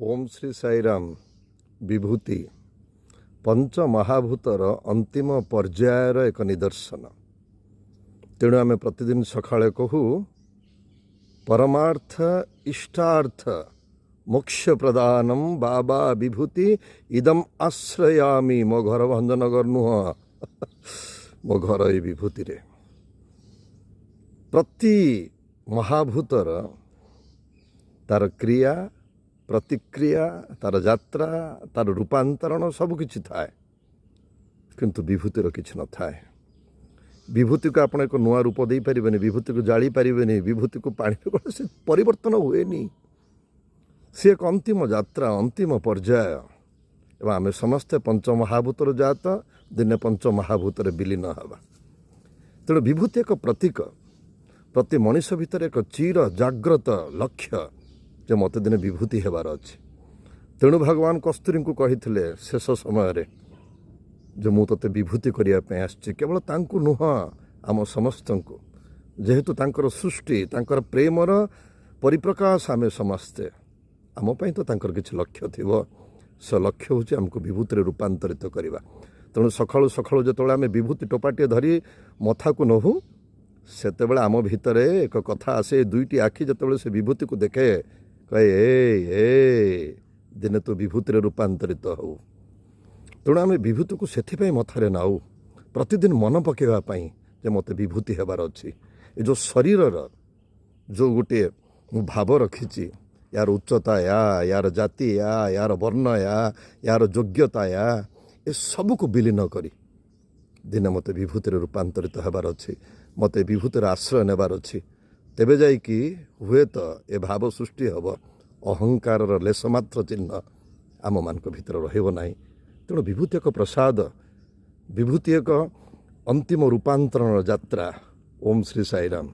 ଓମ୍ ଶ୍ରୀ ସାଇରାମ। ବିଭୂତି ପଞ୍ଚ ମହାଭୂତର ଅନ୍ତିମ ପର୍ଯ୍ୟାୟର ଏକ ନିଦର୍ଶନ। ତେଣୁ ଆମେ ପ୍ରତିଦିନ ସକାଳେ କହୁ, ପରମାର୍ଥ ଇଷ୍ଟାର୍ଥ ମୋକ୍ଷ ପ୍ରଦାନମ ବାବା ବିଭୂତି ଇଦମ୍ ଆଶ୍ରୟାମି। ମୋ ଘର ଭଞ୍ଜନଗର ନୁହଁ, ମୋ ଘର ଏଇ ବିଭୂତିରେ। ପ୍ରତି ମହାଭୂତର ତାର କ୍ରିୟା ପ୍ରତିକ୍ରିୟା, ତାର ଯାତ୍ରା, ତାର ରୂପାନ୍ତରଣ ସବୁକିଛି ଥାଏ, କିନ୍ତୁ ବିଭୂତିର କିଛି ନଥାଏ। ବିଭୂତିକୁ ଆପଣ ଏକ ନୂଆ ରୂପ ଦେଇପାରିବେନି, ବିଭୂତିକୁ ଜାଳି ପାରିବେନି, ବିଭୂତିକୁ ପାଣିରେ କୌଣସି ପରିବର୍ତ୍ତନ ହୁଏନି। ସେ ଏକ ଅନ୍ତିମ ଯାତ୍ରା, ଅନ୍ତିମ ପର୍ଯ୍ୟାୟ ଏବଂ ଆମେ ସମସ୍ତେ ପଞ୍ଚମହାଭୂତର ଜାତ, ଦିନେ ପଞ୍ଚମହାଭୂତରେ ବିଲୀନ ହେବା। ତେଣୁ ବିଭୂତି ଏକ ପ୍ରତୀକ, ପ୍ରତି ମଣିଷ ଭିତରେ ଏକ ଚିର ଜାଗ୍ରତ ଲକ୍ଷ୍ୟ ଯେ ମୋତେ ଦିନେ ବିଭୂତି ହେବାର ଅଛି। ତେଣୁ ଭଗବାନ କସ୍ତୁରୀଙ୍କୁ କହିଥିଲେ ଶେଷ ସମୟରେ ଯେ ମୁଁ ତୋତେ ବିଭୂତି କରିବା ପାଇଁ ଆସିଛି। କେବଳ ତାଙ୍କୁ ନୁହଁ, ଆମ ସମସ୍ତଙ୍କୁ। ଯେହେତୁ ତାଙ୍କର ସୃଷ୍ଟି, ତାଙ୍କର ପ୍ରେମର ପରିପ୍ରକାଶ ଆମେ ସମସ୍ତେ, ଆମ ପାଇଁ ତ ତାଙ୍କର କିଛି ଲକ୍ଷ୍ୟ ଥିବ। ସେ ଲକ୍ଷ୍ୟ ହେଉଛି ଆମକୁ ବିଭୂତିରେ ରୂପାନ୍ତରିତ କରିବା। ତେଣୁ ସକାଳୁ ସକାଳୁ ଯେତେବେଳେ ଆମେ ବିଭୂତି ଟୋପାଟିଏ ଧରି ମଥାକୁ ନହୁ, ସେତେବେଳେ ଆମ ଭିତରେ ଏକ କଥା ଆସେ। ଦୁଇଟି ଆଖି ଯେତେବେଳେ ସେ ବିଭୂତିକୁ ଦେଖେ, କହେ, "ଏ ଏ, ଦିନେ ତୁ ବିଭୂତିରେ ରୂପାନ୍ତରିତ ହଉ।" ତେଣୁ ଆମେ ବିଭୂତିକୁ ସେଥିପାଇଁ ମଥାରେ ନାଉ, ପ୍ରତିଦିନ ମନ ପକାଇବା ପାଇଁ ଯେ ମୋତେ ବିଭୂତି ହେବାର ଅଛି। ଏ ଯେଉଁ ଶରୀରର ଯେଉଁ ଗୋଟିଏ ମୁଁ ଭାବ ରଖିଛି, ୟାର ଉଚ୍ଚତା ୟା, ୟାର ଜାତି ୟା, ୟାର ବର୍ଣ୍ଣ ୟା, ୟାର ଯୋଗ୍ୟତା ୟା, ଏସବୁକୁ ବିଲୀନ କରି ଦିନେ ମୋତେ ବିଭୂତିରେ ରୂପାନ୍ତରିତ ହେବାର ଅଛି, ମୋତେ ବିଭୂତିର ଆଶ୍ରୟ ନେବାର ଅଛି। ତେବେ ଯାଇକି ହୁଏତ ଏ ଭାବ ସୃଷ୍ଟି ହେବ, ଅହଙ୍କାରର ଲେଶ ମାତ୍ର ଚିହ୍ନ ଆମମାନଙ୍କ ଭିତରେ ରହିବ ନାହିଁ। ତେଣୁ ବିଭୂତି ଏକ ପ୍ରସାଦ, ବିଭୂତି ଏକ ଅନ୍ତିମ ରୂପାନ୍ତରଣର ଯାତ୍ରା। ଓମ୍ ଶ୍ରୀ ସାଇରାମ।